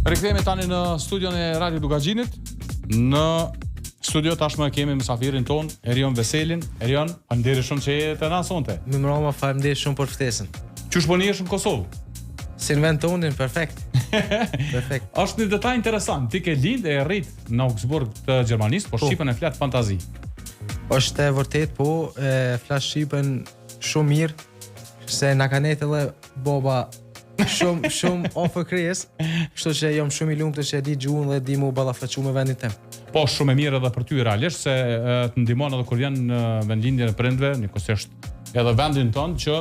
Rikthehemi tani në studion e Radio Dukagjinit. Në studio tashmë kemi mysafirin tonë, Erion Veselin. Erion, faleminderit shumë që je te na sonte. Mirëmbrëma, faleminderit shumë për ftesën. Qysh po nihesh në Kosovë? Si në vend tonin, perfekt. perfekt. Është një detaj interesant. Ti ke lind e rrit në Augsburg të Gjermanisë, por po. shqipen e flet fantazi. Është e vërtet, po, e flas shqipen shumë mirë, se na ka nejt edhe baba shumë shumë afër kres, kështu që jam shumë i lumtur që e di gjuhën dhe di mu ballafaqu me vendin tim. Po shumë e mirë edhe për ty realisht se e, të ndihmon edhe kur vjen në vendlindjen e prindve, njëkohësisht edhe vendin tënd që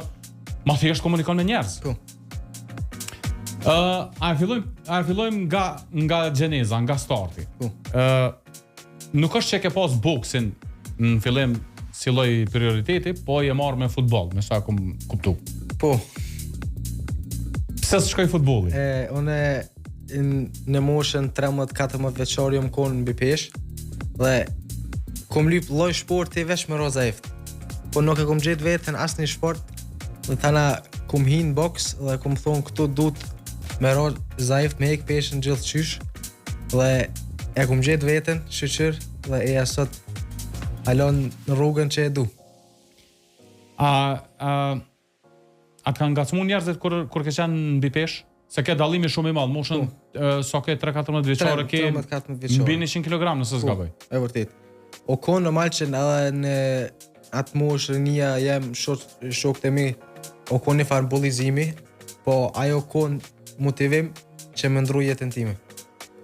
ma thjesht komunikon me njerëz. Po. Ë, uh, a e fillojmë a e fillojmë nga nga gjeneza, nga starti. Po. Ë, uh, Nuk është që ke pas boksin në fillim si lloj prioriteti, po je marrë me futboll, me sa kom kuptu. Po. Pse s'shkoi futbolli? E, unë në moshën 13-14 vjeçar jam kon mbi peshë dhe kom lyp lloj sporti veç me ra zaift. Po nuk e kom gjet veten asnjë sport dhe tana kom hi në boks dhe kom thonë këtu duhet me ra zaift me hek peshën gjithqysh Dhe e kum gjetë veten, shyqyr, dhe eja sot hala në rrugën që e du. A, a, a të kanë ngacmu njerëzit kur, kur ke qenë mbi peshë? Se ke dallimi shumë i madh, moshën po. sa ke 3-14 vjeçare ke 13-14 vjeçare. Mbi 100 kg nëse po, s'gaboj. E vërtet. O kon normal që edhe në atë moshë rinia jem shok shokët e mi o kon një farë bullizimi, po ajo kon motivim që me ndru jetën time.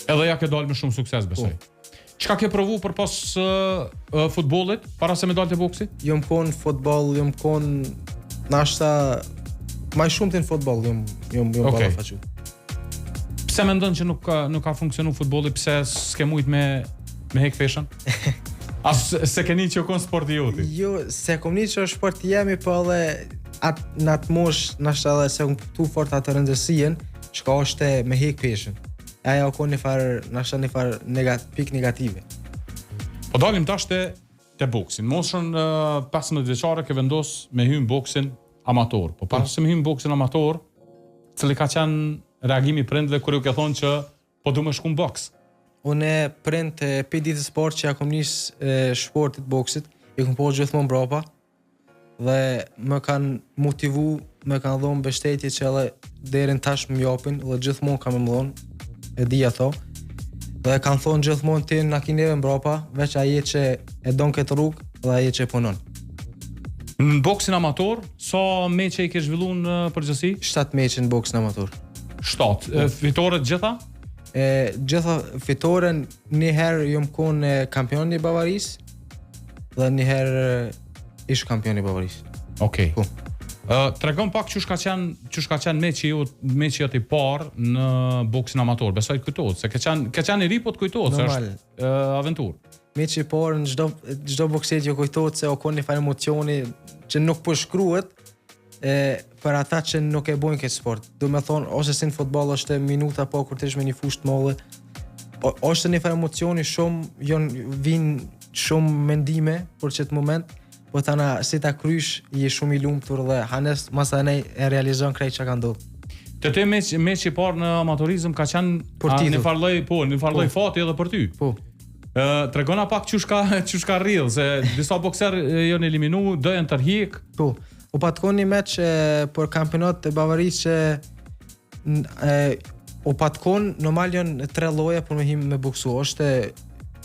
Edhe ja ke dalë me shumë sukses, besoj. Po. Çka ke provu përpos uh, futbollit, para se me dalë te boksi? Jom kon futboll, jom kon nashta ma shumë të në futboll, jom, jom, jom okay. ballafaqu. Pse mendon që nuk ka, nuk ka funksionu futbolli, pse s'ke mujt me, me hek peshën? A s'e ke ni që u kon sporti joti? Jo, s'e kom ni që është sporti jemi, po edhe at, në atë moshë, nashta edhe s'e kom kuptu fort atë rëndësinë, çka është me hek peshën. E ajo u kon një farë, nashta një farë negat, pikë negative. Po dalim tash te te boksi. Në moshën 15 vjeçare ke vendos me hy në boksin amator. Po para se me hy në boksin amator, cili ka qenë reagimi i prindve kur ju ke thonë që po du me shku në boks? Unë prindt prej ditës parë që ja kom nis sportit boksit, i kom pas gjithmonë mbrapa dhe më kanë motivu, më kanë dhonë mbështetje që edhe deri në tash më japin dhe gjithmonë kanë me më dhonë, e di ato. Dhe kanë thonë gjithmonë ti na ki neve mbrapa, veç a je që e don këtë rrugë dhe a je që e punon. Në boksin amator, sa meçe i ke zhvillu në përgjithësi? 7 meçe në boksin amator. 7. Po. Fitore të gjitha? E, gjitha fitoren një herë jom kon kampion i Bavarisë dhe një herë ish kampion i Bavarisë. Okej. Okay. Po. Uh, tregon pak qysh ka qenë qysh ka qenë meçi jot meçi jot i parë në boksin amator. Besoj të kujtohet se ke qenë ke qenë i ri po të kujtohet se është uh, aventurë. Meçi i parë në çdo çdo bokseri ju kujtohet se o kon një farë emocioni që nuk përshkruhet e për ata që nuk e bojnë këtë sport. Do me thonë, ose si në futboll është minuta po kur të me një fushë të madhe, është një farë emocioni shumë, janë vinë shumë mendime për qëtë moment, po tana si ta krysh, je shumë i lumtur dhe hanes masanej e realizon krejt çka ka ndodhur. Te te meç meçi i parë në amatorizëm ka qenë për titull. Një farë lloj, po, një farë lloj po. fati edhe për ty. Po. Ë tregona pak qysh ka qysh ka rrjedh se disa bokser janë eliminu, do janë tërhjek. Po. U pat kon një meç e, për kampionat të Bavarisë që e, u pat kon normal janë tre lloje për me hi me boksu. Është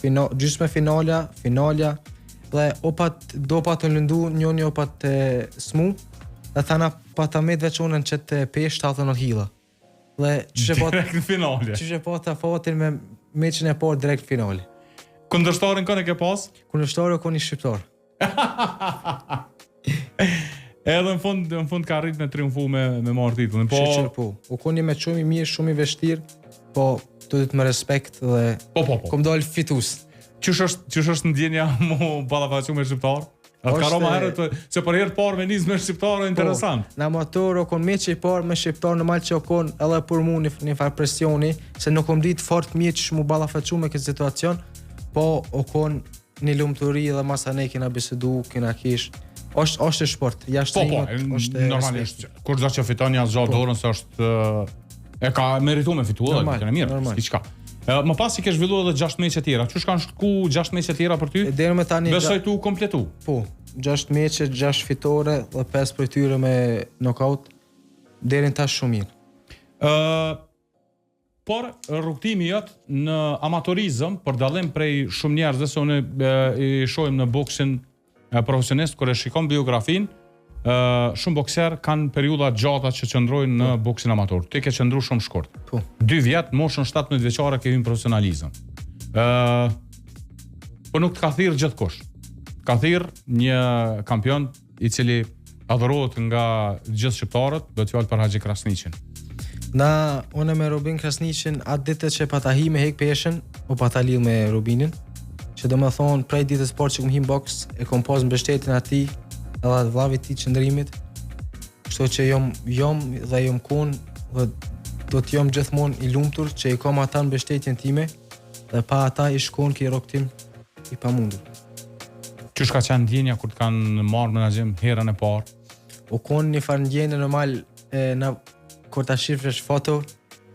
fina, gjysmë finalja, finalja dhe u pat do pat të lëndu, njëni u pat e, smu dhe thana pata met veç unë në qëtë peshë 79 kila. Dhe qysh e pat direkt në finale. Qysh e pata fatin me meçin e parë direkt në finale. Kundërshtarin kënd e ke pas? Kundërshtari u kon një shqiptar. Edhe në fund në fund ka arrit me triumfu me me marr titullin. Po Shyqyr, po. U kon një meç shumë i mirë, shumë i vështirë, po të dytë me respekt dhe po po po. Kom dal fitues. Qysh është qysh është ndjenja mu ballafaqu me shqiptar? A të ka ra ma herët, se për herë të parë me nis me shqiptar, po, interesant. Në amator, o kon meçi i parë me shqiptar normal që o kon edhe për mu një, një farë presioni, se nuk kom ditë fort mirë qysh mu ballafaqu me këtë situacion, po o kon një lumturi dhe masanej kena bisedu, kena kesh, është është sport, jashtë po, po, është normalisht. Kushdo që fiton ja zgjat po. dorën se është. E ka meritu me fitu edhe, normal, e mirë, normal. S'ki çka. Më pas i ke zhvillu edhe 6 meçe tjera. Qysh kanë shku 6 meçe tjera për ty? E deri më tani Besoj tu kompletu. Po, 6 meçe, 6 fitore dhe 5 prej tyre me knockout. Deri në tash shumë mirë. Ë Por rrugëtimi jot në amatorizëm, për dallim prej shumë njerëzve se unë i shohim në boksin profesionist kur e shikon biografinë, ë shumë bokser kanë periudha të gjata që qëndrojnë në po. boksin amator. Ti ke qëndru shumë shkurt. Po. Dy vjet, moshën 17 vjeçare ke hyrë në profesionalizëm. Ë po nuk të ka thirrë gjithkush. Ka thirrë një kampion i cili adhurohet nga gjithë shqiptarët, bëhet fjalë për Haxhi Krasniqin. Na, unë me Robin Krasniqin, atë ditë që pata hi me hek peshën, u pata lidh me Robinin, që do me thonë, prej ditës parë që kom hi n'boks, e kom pas mbështetjen e tij, edhe atë vllavit tij Qëndrimit, kështu që jom, jom dhe jom kon, dhe do të jom gjithmonë i lumtur që i kom ata në mbështetjen time, dhe pa ata ish kon ky rrugëtim i pamundur. Qysh ka qenë ndjenja kur të kanë marrë menaxhim herën e parë? U kon një farë ndjenje normal e, na, kur ta shifësh foto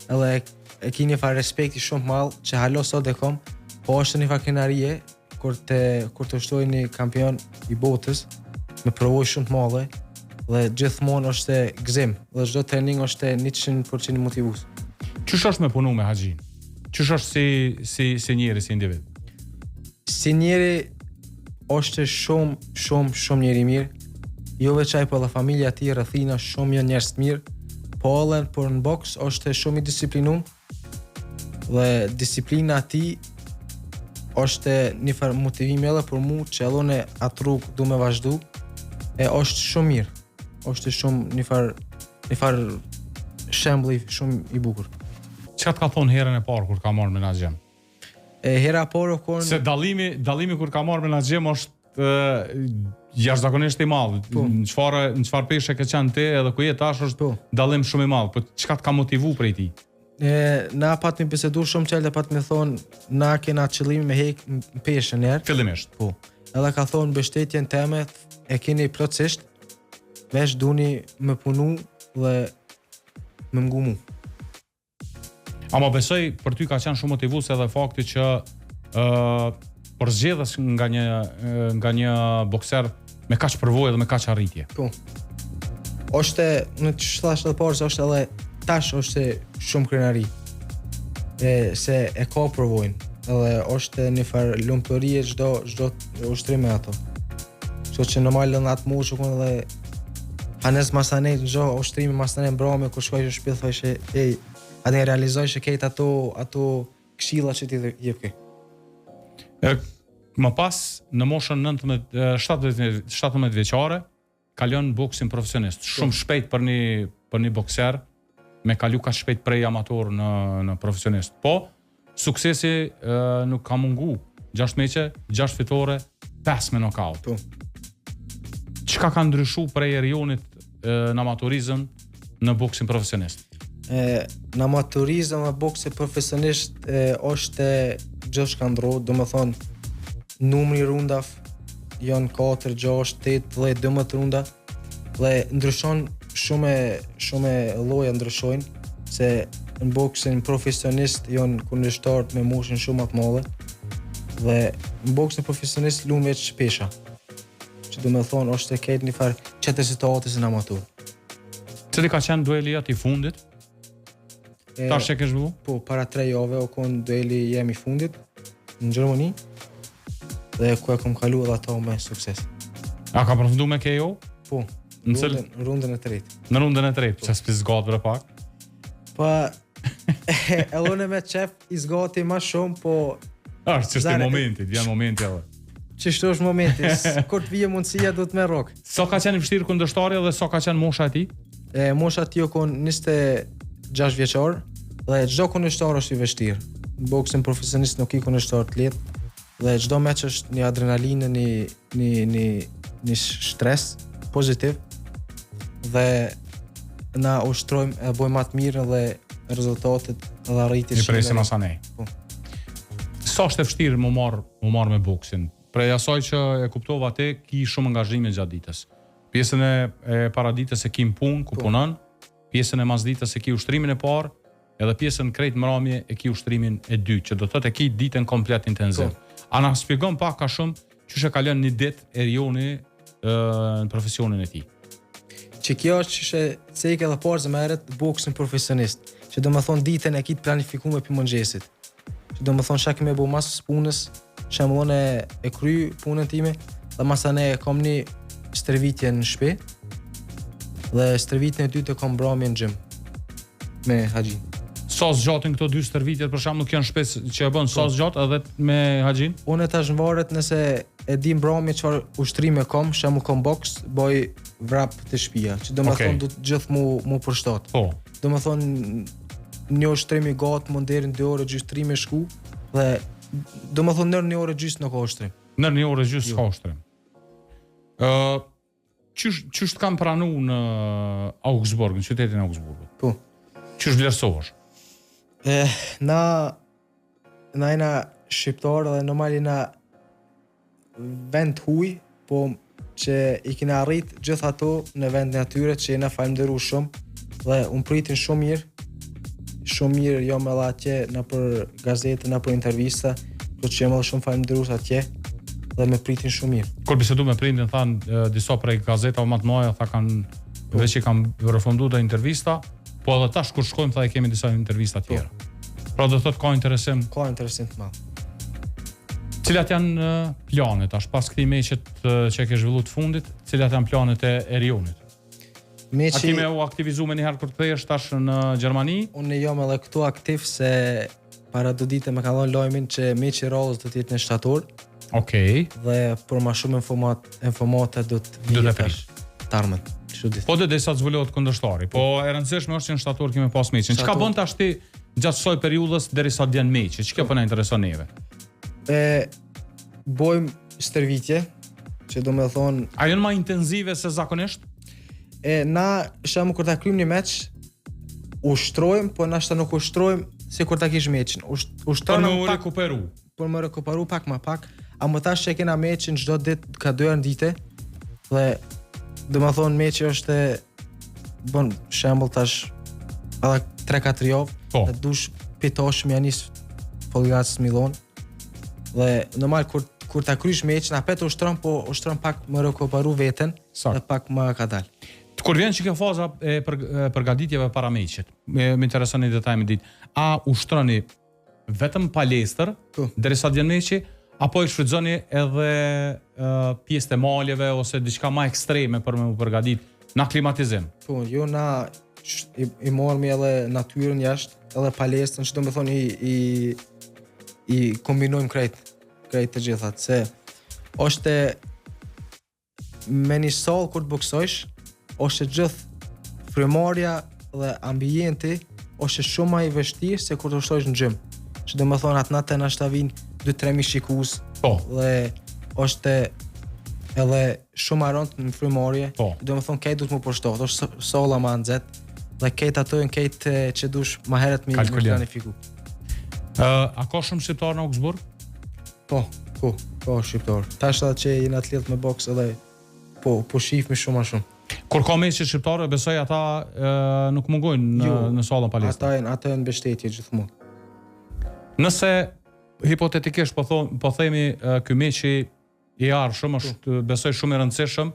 edhe e, e ki një farë respekti shumë të madh që hala sot e kom, po është një farë krenarie kur të kur të ushtrojë një kampion i botës me përvojë shumë të madhe dhe gjithmonë është gëzim dhe çdo trening është 100% motivues. Qysh është me punu me Haxhin? Qysh është si si si njeri, si individ? Si njeri është shumë, shumë, shumë njeri i mirë. Jo veç ai, po edhe familja e tij, rrethina, shumë janë njerëz të mirë. Po edhe por në boks është shumë i disiplinum dhe disiplina e tij është një farë motivimi edhe për mu që edhe unë atë rrugë du me vazhdu e është shumë mirë. Është shumë një farë një farë shembulli shumë i bukur. Çka të ka thonë herën e parë kur ka marrë menaxhim? E hera e parë u kon Se dallimi, dallimi kur ka marrë menaxhim është jashtëzakonisht i madh. Po. Në çfarë në çfarë peshe ke qenë ti edhe ku je tash është po. dallim shumë i madh. Po çka të ka motivu prej tij? E, na patëm bisedu shumë qelë dhe pat me thonë na kena qëllimi me hek peshën njerë. Fillimisht. Po. Edhe ka thonë mbështetjen teme e keni plotësisht, veç duni me punu dhe me m'ngu mu. Ama besoj për ty ka qenë shumë motivues edhe fakti që ë uh, përzgjedhesh nga një nga një bokser me kaq përvojë dhe me kaq arritje. Po. Është, në që thash edhe parë se është edhe tash është shumë krenari. E, se e ka përvojën. Edhe është një farë lumturie çdo çdo ushtrim me ato. Kështu që normal në atë moshë ku edhe Hanes masanej në çdo ushtrim masanej mbrame kur shkoj në shtëpi thojshe ej a ne realizojshe krejt ato ato këshilla që ti jepke. E, më pas në moshën 19 17 17 vjeçare kalon boksin profesionist. Shumë shpejt për një për një bokser me kalu kaq shpejt prej amator në në profesionist. Po, suksesi e, nuk ka mungu. 6 meçe, 6 fitore, 5 me nokaut. Po. Çka ka ndryshu prej Erionit e, në amatorizëm në boksin profesionist? E, në amatorizëm në boksin profesionist e, është gjithçka ndrru, domethonë numri i rundave janë 4, 6, 8, 10, 12 runda dhe ndryshon shumë shumë loja ndryshojnë se në boksin profesionist janë kundërshtarët me moshën shumë më të madhe dhe në boksin profesionist luan veç pesha që do me thonë është e krejt një farë qetër situate se në amator. Cili ka qenë dueli jot i fundit? E, Tash që ke zhvillu? Po, para tre jave u kon dueli jem i fundit në Gjermani dhe ku e kom kalu edhe ato me sukses. A ka përfundu me KO? Po, në rundën, rundën e tretë. Në rundën e tretë, po. Pse s'pi zgat bre pak? Po, edhe unë me qef i zgati ma shumë, po... Është çështje momentit, vjen momenti edhe. Qështu është momenti, kur të vije mundësia duhet me rrok. Sa ka qenë i vështirë kundërshtari dhe sa ka qenë mosha e tij? E, mosha e tij u kon 26 vjeçar dhe çdo kundërshtar është i vështirë. Në boksin profesionist nuk ki kundërshtar të lehtë dhe çdo meç është një adrenalinë, një një një një stres pozitiv dhe na ushtrojmë e bojmë ma të mirën dhe rezultatet dhe arritjet që presim masanej. Po. Sa është e vështirë mu marr mu marr me boksin? Prej asaj që e kuptova ti, ki shumë angazhime gjatë ditës. Pjesën e, e paraditës e ki në punë, ku po. punon, pjesën e masditës e ki ushtrimin e parë, Edhe pjesën krejt mramje e ki ushtrimin e dytë, që do të thotë e ki ditën komplet intenziv. Po. A na shpjegon pak a shumë qysh e kalon një ditë Erioni në profesionin e tij? Që kjo është qysh e ceke edhe parë më herët boksin profesionist, që do me thonë ditën e ki të planifikume prej mëngjesit. Që do me thonë çka me bo mas punës, shembull unë e, e kry punën time, dhe masanej e kom një stërvitje në shpi, dhe stërvitjen e dytë e kom mbrëmje në gym me Haxhin. Sa zgjatin këto dy stërvitjet për shembull nuk janë shpes që e bën sa po. zgjat edhe me Haxhin? Unë tash varet nëse e di mbrëmje çfarë ushtrime kom, shembull kom boks, boj vrap te shtëpia, që do me okay. thonë do të gjithë mu mu përshtat. Po. Do me thonë një ushtrim i gatë mund deri në 2 orë gjysë tri me shku dhe do me thonë nër një orë gjysë nuk ka ushtrim. Nër një orë gjysë jo. ka ushtrim. Ë uh, qysh qysh të kanë pranu në Augsburg, në qytetin e Augsburgut? Po. Qysh vlerësohesh? Eh, na na jena shqiptar dhe normal jena vend huj, po që i kena arrit gjithë ato në vendin e atyre që jena falënderu shumë dhe um pritin shumë mirë, shumë mirë jom edhe atje nëpër gazete, nëpër intervista, kështu që jam edhe shumë falënderues atje dhe me pritin shumë mirë. Kur bisedu me prindin, thanë disa prej gazetave më të mëdha, tha kanë po. veç i kanë refundu do intervista, po edhe tash kur shkojmë tha i kemi disa intervista tjera. Po. Pra do thotë ka interesim. Ka interesim të madh. Cilat janë planet tash pas këtij meçit që e ke zhvilluar të fundit, cilat janë planet e Erionit? Meçi... A ki me u aktivizu menjëherë kur të kthehesh tash në Gjermani? Unë jam edhe këtu aktiv se para do dite më ka dhënë lajmin që meçi i radhës do të jetë në shtator. Okej. Okay. Dhe për më shumë informat, informata do të vijë tash t'ardhmen. Po dhe derisa të zbulohet kundërshtari. Po e rëndësishme është që në shtator kemi pas meçin. Çka bën tash ti gjatë kësaj periudhës derisa të vjen meçi? Çka po na intereson neve? E bojmë stërvitje, që do me thonë... A janë ma intenzive se zakonisht? E, na, shembull, kur ta kryjmë një meç, ushtrojmë, po nashta nuk ushtrojmë si kur ta kish meçin. Ushtrojmë për me u rekuperu. Për me rekuperu pak ma pak, ama tash që kena meçin çdo ditë, ka dy herë në ditë, dhe do me thonë meçi është e bën shembull tash edhe 3-4 javë, po. dhe dush pi tash me ja nis folgacës mi dhonë, dhe normal kur kur ta krysh meçin, apet ushtron, po ushtron pak me rekuperu veten dhe pak më kadal. Kur vjen që kjo faza e për, e përgatitjeve para meçit, më, më intereson një detaj me ditë. A ushtroni vetëm palestër po. derisa të vjen meçi apo i shfrytëzoni edhe uh, pjesët e maleve ose diçka më ekstreme për me u përgatit në aklimatizim? Po, jo na i, i marrim edhe natyrën jashtë, edhe palestrën, që do me thonë i, i, i kombinojmë krejt, krejt të gjithat, se është me një sallë kur të boksojsh, është gjithë frymarrja dhe ambienti është shumë ma i vështirë se kur të ushtrojsh në gym. Që do me thonë atë natë nashta vinë 2-3 mijë shikus po. dhe është edhe shumë ma rëndë në frymarrje. Po. Do me thonë krejt duhet mu përshtat, është salla ma nxehtë dhe krejt ato janë krejt që dush ma herët mi planifiku. Uh, a ka shumë shqiptarë në Augsburg? Po, po, po shqiptar. Tash edhe që jena të lidhë me boks edhe po po shifmi shumë ma shumë. Kur ka meçe shqiptare, besoj ata e, nuk mungojnë në jo, në sallën palestre. Ata janë ata janë mbështetje gjithmonë. Nëse hipotetikisht po thon po themi ky meçi i ardhshëm është po. besoj shumë i rëndësishëm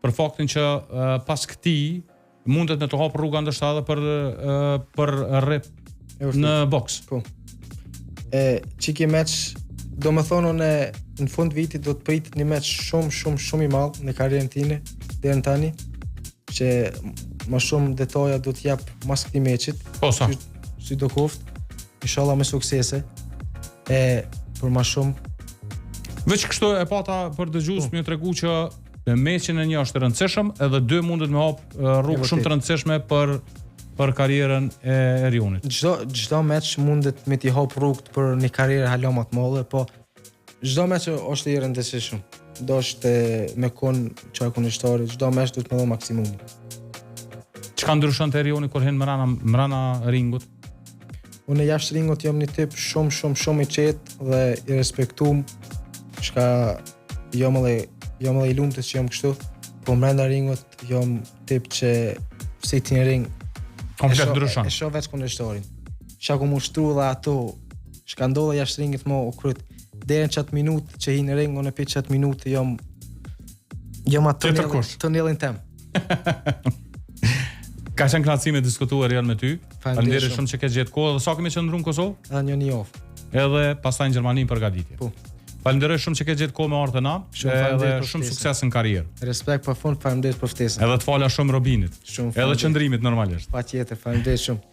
për faktin që pas këtij mundet me të hap rruga ndoshta edhe për për rep në boks. Po. E qiky meç, do me thonë unë në fund vitit do të pritet një meç shumë shumë shumë i madh në karrierën time deri në tani që më shumë detaja do të jap mas këtij meçit. Po sa. Si do koft. Inshallah me suksese. E për më shumë Veç kështu e pata për dëgjues po. me tregu që Me meçin e një është i rëndësishëm, edhe dy mundet me hap rrugë shumë të rëndësishme për për karrierën e Erionit. Çdo çdo meç mundet me t'i hap rrugët për një karrierë hala më të madhe, po çdo meç është i rëndësishëm. Do është me kon çka kundërshtari, çdo meç duhet me dhënë maksimumin. Çka ndryshon te Erioni kur hyn mrena mrena ringut? Unë jashtë ringut jam një tip shumë shumë shumë i qetë dhe i respektum, çka jam edhe jam edhe i lumtur që jam kështu, po mbrenda ringut jam tip që si ti në ring komplet ndryshon. E shoh veç kundërshtarin. Çka kom ushtru dhe ato çka ndodhe jashtë ringit mo u kryt. Deri në qatë minutë që hi në ring, unë pi qatë minutë jom jom atë tunelin, tunelin tem. Ka qenë kënaqësi me diskutu Erion me ty. Faleminderit shumë që ke gjetë kohë dhe sa ke me qëndru në Kosovë? Edhe një një javë. Edhe pastaj në Gjermani për përgatitje. Po. Falenderoj shumë që ke gjetë kohë me ardhë te na, edhe shumë sukses në karrierë. Respekt pa fund, faleminderit për ftesën. Edhe të fala shumë Robinit. Shumë Edhe Qëndrimit normalisht. Patjetër, faleminderit shumë.